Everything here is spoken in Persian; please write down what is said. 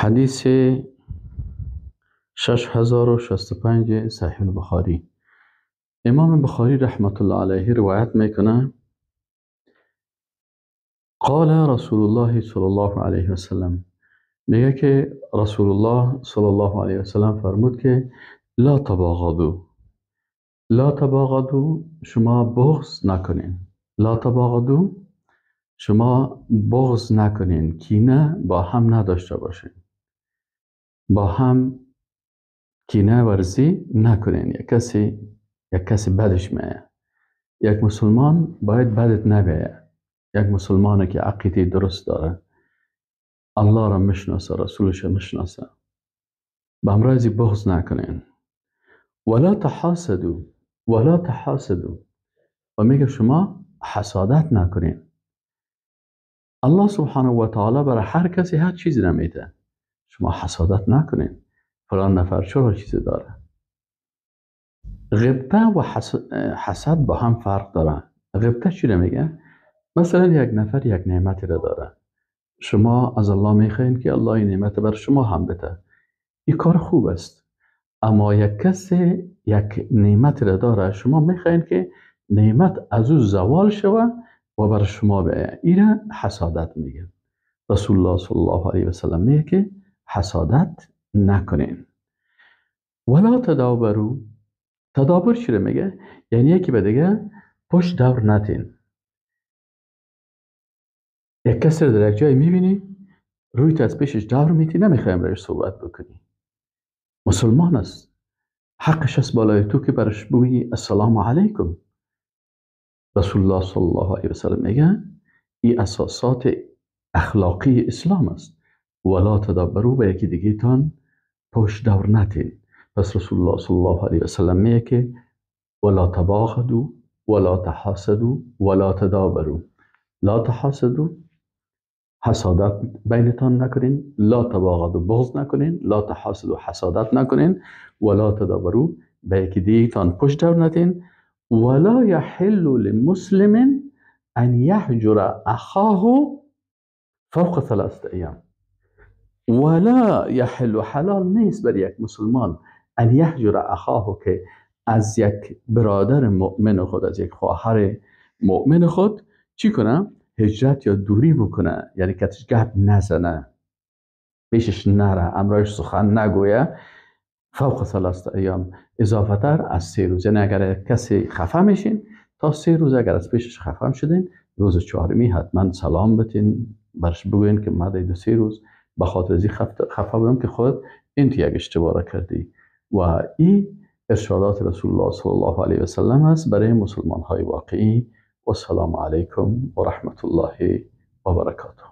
حدیث 6065 صحیح البخاری. امام بخاری رحمت الله علیه روایت میکنه قال رسول الله صلی الله علیه وسلم، میگه که رسول الله صلی الله علیه وسلم فرمود که لا تباغضوا، لا تباغضوا، شما بغض نکنین. لا تباغضوا، شما بغض نکنین، کینه با هم نداشته باشین، با هم کینه ورزی نکنین. یک کسی بدش میه، یک مسلمان باید بدت نبیه. یک مسلمانی که عقیده درست داره، الله را میشناسه، رسولش را میشناسه، به همراه بغض نکنین. ولا تحاسدوا، ولا تحاسدوا، و میگه شما حسادت نکنین. الله سبحانه و تعالی برای هر کسی هر چیزی را میده، شما حسادت نکنین. فلان نفر چرا چیزی داره؟ غبطه و حسد با هم فرق داره. غبطه چی را میگه؟ مثلا یک نفر یک نعمتی را داره، شما از الله میخواین که الله این نعمت بر شما هم بده، این کار خوب است. اما یک کسی یک نعمت را داره، شما میخواین که نعمت از او زوال شوه و بر شما بیایه، این را حسادت میگه. رسول الله صلی الله علیه وسلم میگه که حسادت نکنین. ولا تدابروا، تدابر چی را میگه؟ یعنی یکی به دیگه پشت دور نتین. یک کسی رو در یک جای میبینی، روی تو از پیشش دور میتی، نمیخوایم رویش صحبت بکنی. مسلمان است، حقش است بالای تو که برش بگویی السلام علیکم. رسول الله صلی الله علیه وسلم میگه این اساسات اخلاقی اسلام است. ولا تدابروا، به یکی دیگه تان پشت دور نتین. پس رسول الله صلی الله علیه وسلم میگه که ولا تباغضوا ولا تحاسدوا ولا تدابروا. لا تحاسدوا، حسادت بینتان نکنین، لا تباغضوا، بغض نکنین، لا تحاسدوا، حسادت نکنین، ولا تدابروا، به یکی دیگه تان پشت دور نتین. ولا يحل لمسلم ان يهجر اخاه فوق 3 ایام. ولا يحل، حلال نیست بر یک مسلمان ان يهجر اخاه، که از یک برادر مؤمن خود، از یک خواهر مؤمن خود چی کنه؟ هجرت یا دوری بکنه، یعنی کتش گپ نزنه، پیشش نره، امرایش سخن نگویه. فوق 3 ایام، اضافه تر از 3 روز. یعنی اگر کسی خفه میشین تا 3 روز اگر از پیشش خفه شدین، روز چهارمی حتما سلام بتین، برش بگوین که من 2 3 روز به خاطر ازی خفه بودم که خود این تو یک اشتباه کردی. و این ارشادات رسول الله صلی الله علیه و سلم است برای مسلمان های واقعی. و السلام علیکم و رحمت الله و برکاته.